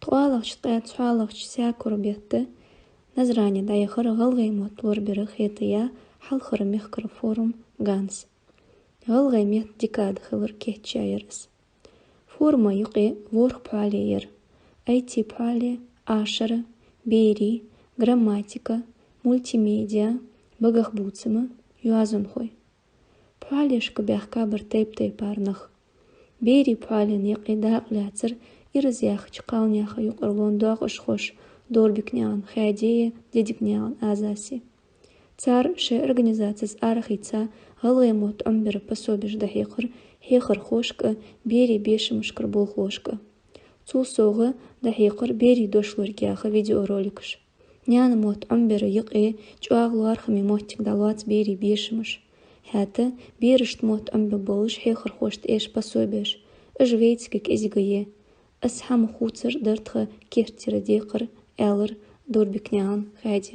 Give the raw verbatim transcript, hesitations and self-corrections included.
ТкъоалагӀча ткъаь цхьоалагӀча саькура бетта Назране дӀаяхар гӀалгӀай мотт лорабара хетаяь хьалхара мехкара форум «Ганз». ГӀалгӀай метта декада хилар кийчъяьяр из. Форума юкъе ворхӀ пхьоале яр: ай ти пхьоале, ашара, берий, грамматика, мультимедиа, багахбувцама, йоазонхой. Пхьоалешка баьхкабар тайп-тайпара нах. Берий пхьоален юкъе дакъа лаьцар ираз яхача кхалнаьха юкъарлон доакъашхоша Дорбикнаькъан Хаьдеи Дидикнаькъан Азаси. Цар шоай организацес арахийца гӀалгӀай мотт Ӏомабара пособеш дӀахьекхар хьехархошка а, берий бешамашкара болхлошка а. Цул совгӀа дӀахьекхар «Берий дошлорг» яха видеороликаш. Наьна мотт Ӏомабара юкъе чӀоагӀа лоархӀаме моттиг дӀалоац берий бешамаш. ХӀаьта берашта мотт Ӏомабе болаш хьехархошта эш пособеш. Уж вайцига кӀезига я. Из хӀама хувцар дар тха керттера декхар, аьлар Дорбикнаькъан Хаьде.